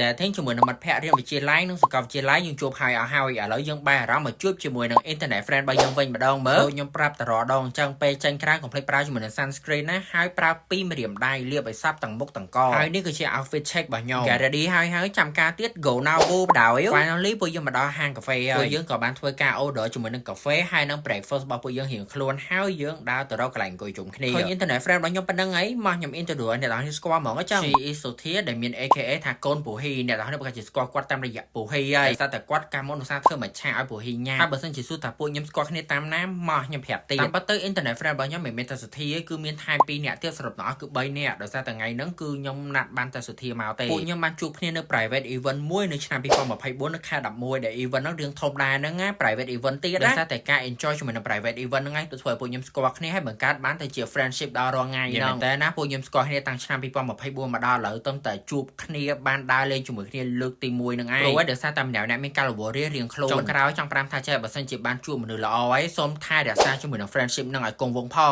Dating ជាមួយនឹងមិត្តភ័ក្តិរៀនវិទ្យាល័យនិងសាកលវិទ្យាល័យយើងជួបហើយអស់ហើយឥឡូវយើងបែរអារម្មណ៍មកជួបជាមួយនឹង internet friend របស់យើងវិញម្ដងមើលដូចខ្ញុំប្រាប់តរដងអញ្ចឹងពេលចេញក្រៅកុំភ្លេចប្រើជាមួយនឹង sunscreen ណាហើយប្រើពីរម្រាមដៃលាបឲ្យសព្វទាំងមុខទាំងកហើយនេះគឺជា outfit check របស់ខ្ញុំ Get ready ហើយហើយចាំការទៀត go now go បដ ாய். Finally ពួកយើងមកដល់ហាងកាហ្វេហើយពួកយើងក៏បានធ្វើការ order ជាមួយនឹងកាហ្វេហើយនិង breakfast របស់ពួកយើងរៀងខ្លួនហើយយើងដើរទៅរកកន្លែងអង្គុយជុំគ្នាឃើញ internet friend របស់ខ្ញុំប៉ុណ្្នឹងហើយមកខ្ញុំ introduce ឲ្យអ្នកនរគ្នាស្គាល់ហ្មងអញ្ចឹង She is Sothia ដែលមាន AKA ថាកូនពូហ៊ីអ្នកនរគ្នាប្រហែលជាស្គាល់គាត់តាមរយៈពូហ៊ីហើយតែតែគាត់កាលមុនឧស្សាហ៍ធ្វើមួយឆាឲ្យពូហ៊ីញ៉ាំហើយបើសិនជាសួរថាពួកខ្ញុំស្គាល់គ្នាតាមណាមកខ្ញុំប្រាប់ទៀតតាមពិតទៅ internet friend របស់ខ្ញុំមិនមែនតែសុធាគឺមានថែម2នាក់ទៀតសរុបទាំងអស់គឺ3នាក់ដោយសារតែថ្ងៃហ្នឹងគឺខ្ញុំណាត់បានតែសុធាមកទេពួកខ្ញុំបានជួបគ្នានៅ private event មួយនៅឆ្នាំ2024នៅខែ11ដែល event ហ្នឹងរឿងធំដែរហ្នឹងណា private event ទៀតណាដោយសារតែការ enjoy ជាមួយនឹង private event ហ្នឹងឯងទៅធ្វើឲ្យពួកខ្ញុំស្គាល់គ្នាហើយបង្កើតបានទៅជា friendship ដល់រាល់ថ្ងៃហ្នឹងតែណាពួកខ្ញុំស្គាល់គ្នាតាំងឆ្នាំ2024មកដល់ឥឡូវទៅតែជួបគ្នាបានដើរលេងជាមួយគ្នាលើកទី1ហ្នឹងឯងព្រោះដោយសារតែម្នាក់ៗមានការរវល់រៀងរៀងខ្លួនចុងក្រោយចង់ប្រាប់ថាចេះបើសិនជាបានជួបមនុស្សល្អហើយសូមថែរក្សាជាមួយនឹង friendship ហ្នឹងឲ្យគង់វង្សផង។